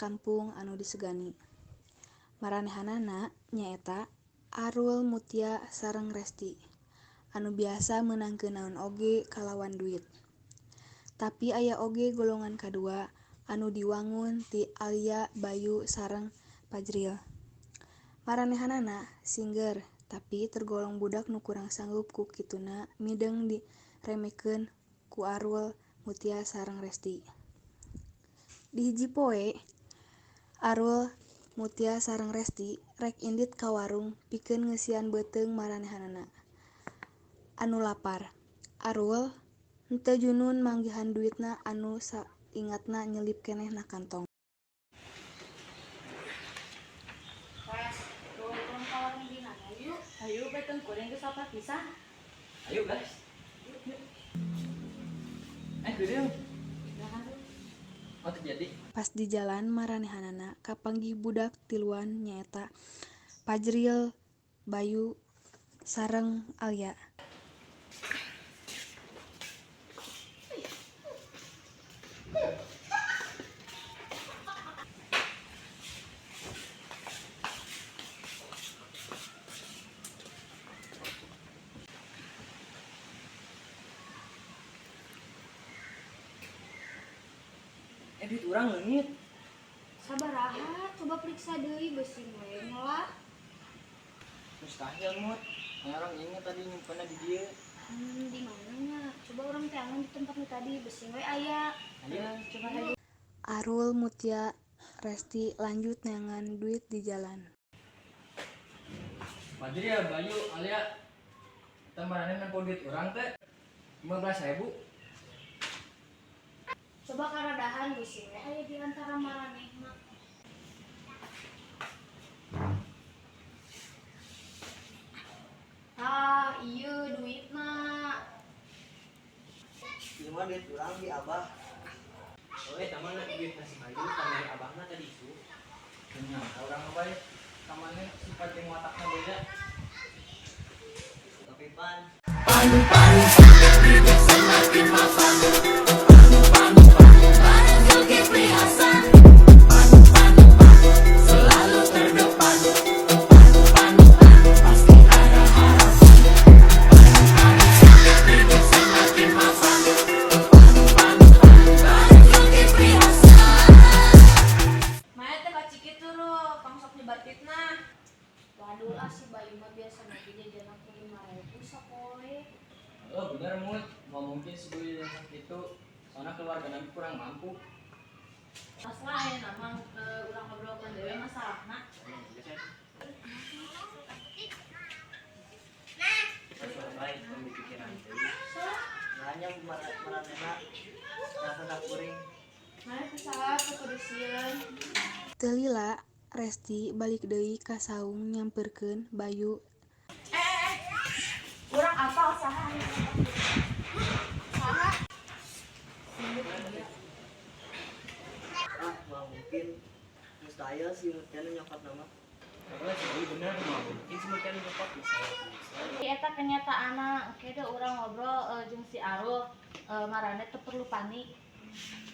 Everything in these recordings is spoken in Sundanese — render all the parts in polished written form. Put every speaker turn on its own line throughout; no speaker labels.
kampung anu disegani. Maranehanana nyaeta Arul, Mutia sareng Resti anu biasa meunangkeun naon oge kalawan duit. Tapi aya oge golongan kadua anu diwangun ti Alya, Bayu sareng Fajril. Maranehanana singger tapi tergolong budak nu kurang sanggup ku kituna mideng diremehkeun ku Arul, Mutia sareng Resti. Di hiji poe, Arul, Mutia sareng Resti rek indit ka warung pikeun ngeusian beuteung maranehanana anu lapar. Arul henteu junun manggihan duitna anu saingatna nyelip keneh na kantong.
Res, turun ka warung dinana yuk.
Ayo beteng goreng geus lapar pisan.
Ayo guys. Eh, gede. Oh, terjadi.
Pas di jalan maranehanana kapanggih budak tiluan nyaeta Fajril, Bayu sareng Alya.
Eh, duit urang leungit.
Sabaraha, coba periksa deui beusi we ngelah.
Mustahil, Mut. Orang inget tadi nyimpenna di dieu.
Di mana nya? Coba urang teangan di tempat nu tadi beusi we aya.
Ayo,
Coba ayo.
Arul, Mutia, Resti lanjut neangan duit di jalan.
Fajril, Bayu, Alia. Kita maraneh nempo duit urang teh 15.000.
Coba karadahan beusi we aya di antara maraneh mah. Tah, ieu duitna.
Ieu mah duit urang di abah.
Oh, eh, taman duit nasi Bayu kamari abahna tadi isu. Ternyata urang bae kamane sifat jeung watakna beda.
Tapi pan
Maya teh baci kitu ru, pang sok nyebar fitnah.
Waduh lah si Bayu mah biasa lagi jajan aku 5.000 sapoe.
Oh, bener Mut, mau mungkin si Bayu yang itu soalnya keluarga nanti kurang mampu.
Pas lah aya nama urang ngobrolkeun deui masalahna.
baik pemikiran teh. Nanya maranehna rasa kuring.
Maya teh salah teu kudu sieun.
Teu lila, Resti balik deui ka saung nyamperkeun Bayu.
Eh, eh, eh. Urang apal saha anu nyokot duit? Saha?
Ah, mah mungkin mustahil sih Mutia nu nyokot nama.
Oh, si Bayu bener, mau mungkin si Mutia nu nyokot bisa.
Di eta kenyataanna engke deh urang ngobrol jeung si Arul, marane teu perlu panik.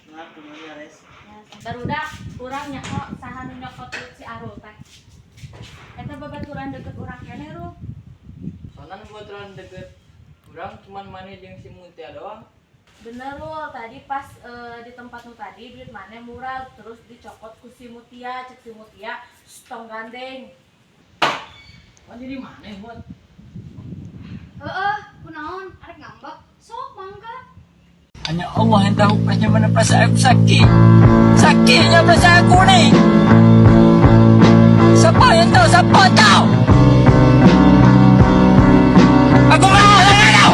Nah, kumaha res?
Ya, barudak urang nyaho saha nu nyokot duit si Arul teh. Eta babaturan deket urang keneh ru.
Soalnya nu baturan deket urang cuman maneh jeung si Mutia doang.
Bener Rul, tadi pas di tempat nu tadi duit maneh murah terus dicokot ku si Mutia, cek si Mutia, tong gandeng.
Oh, jadi maneh, Mut?
Heeh, kunaon? Arek ngambek. Sok mangga.
Hanya Allah yang tahu macam mana perasaan aku sakit. Sakitnya perasaan aku ni. Siapa yang tahu? Siapa tahu? Aku marah sama kau.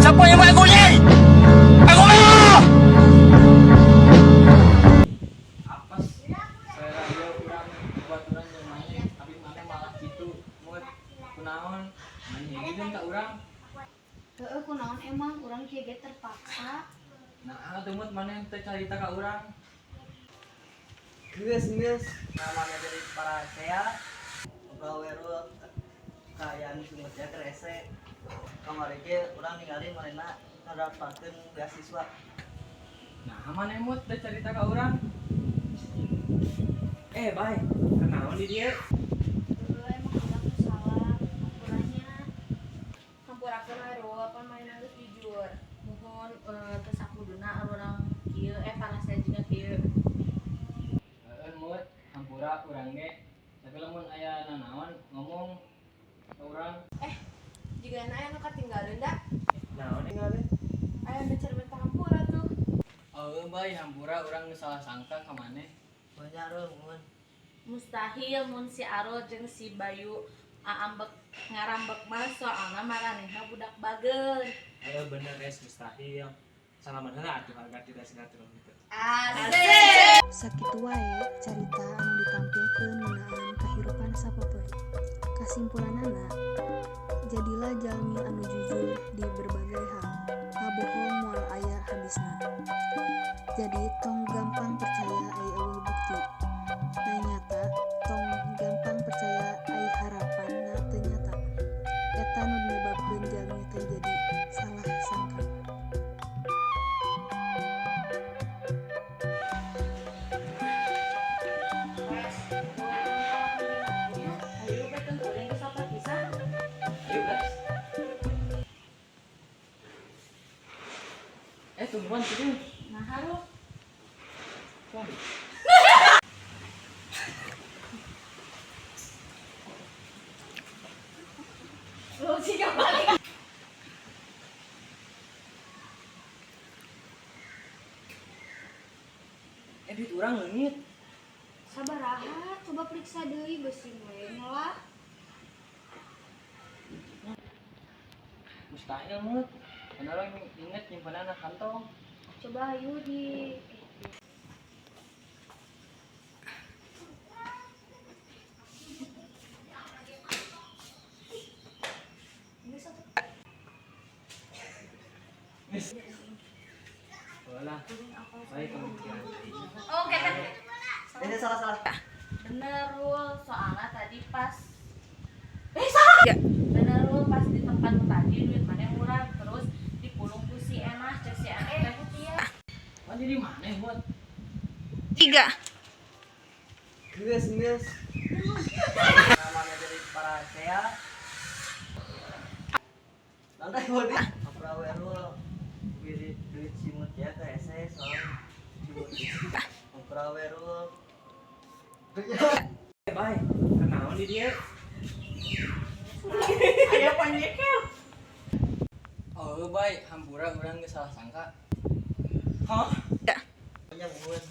Siapa yang buat aku ni? Aku marah. Apa sih? Saya dia kurang buat urang yang main, tapi maneh malah gitu. Mut, kunaon? Maneh gitu ka urang.
Heeh, kunaon emang urang kieu ge terpaksa.
Nah, tuh Mut, maneh teh carita ka urang.
Geus geus namanya dari para saya ngobrol we rul kaayaan si Mutia kerese. Kamari ge urang ningali manehna Ngadapatkeun beasiswa.
Nah, maneh Mut teu carita ka urang?
Eh, Bay, kunaon di dieu?
Heeh, emang urang nu salah. Hampuranya. Hampurakeun Arul, apa manehna geus jujur.
Muhun teu sakuduna urang kieu parasea jiga kieu.
Heeh, Mut, hampura urang ge. Tapi lamun aya nanaon ngomong ka urang.
Jigana aya nu katinggalin da.
Naon tinggalin?
Aya nu cermin hampura tuh.
Oh, Bay, hampura urang geus salah sangka ka maneh.
Banyak Rul, mun.
Mustahil mun si Arul jeung si Bayu aambek ngarambek mah, soalna maranehna budak bager.
Heeh, bener Res, mustahil. Salaman heula atuh agar tidak silaturahmi gitu.
Asik.
Sakitu wae carita anu ditampilkeun ngeunaan kahirupan sapopoe. Kasimpulanana, jadilah jalmi anu jujur di berbagai hal. Ngabohong moal aya habisna. Jadi tong gampang percaya ai euweuh bukti. Na nyata tong gampang percaya ai harapanna teu nyata. Eta nu nyebabkeun jalmi teh jadi salah sangka.
Wes,
Ayo betul kuring geus saper pisan.
Ayo, guys. Eh, tungguan sini.
Nah, haru.
Tuan.
Lu sih balik.
Eh, duit urang leungit.
Sabaraha, coba periksa deui beusi we lah.
Mustahil, Mut. Karena urang inget nyimpenan na kantong.
Coba ayo di Ini satu.
Walah. Baik pemikiran.
Oke, kan.
Ini salah salah.
Bener Rul, soalnya tadi pas salah. Bener Rul, pas di tempat nu tadi duit maneh murah terus dipulung ku si Enah, cek si Enah teh.
Wah, jadi maneh, Mut?
Tiga.
Geus, geus. Namanya jadi parasea. Nanti boleh. Hampura we Rul. Duit duit si Mutia ke hese soalnya si Mutia. Hampura we Rul.
Eh, Bay, kunaon di dieu?
Ayo panjekel.
Oh, Bay, hampura urang geus salah sangka.
Hah?
Banyak mun.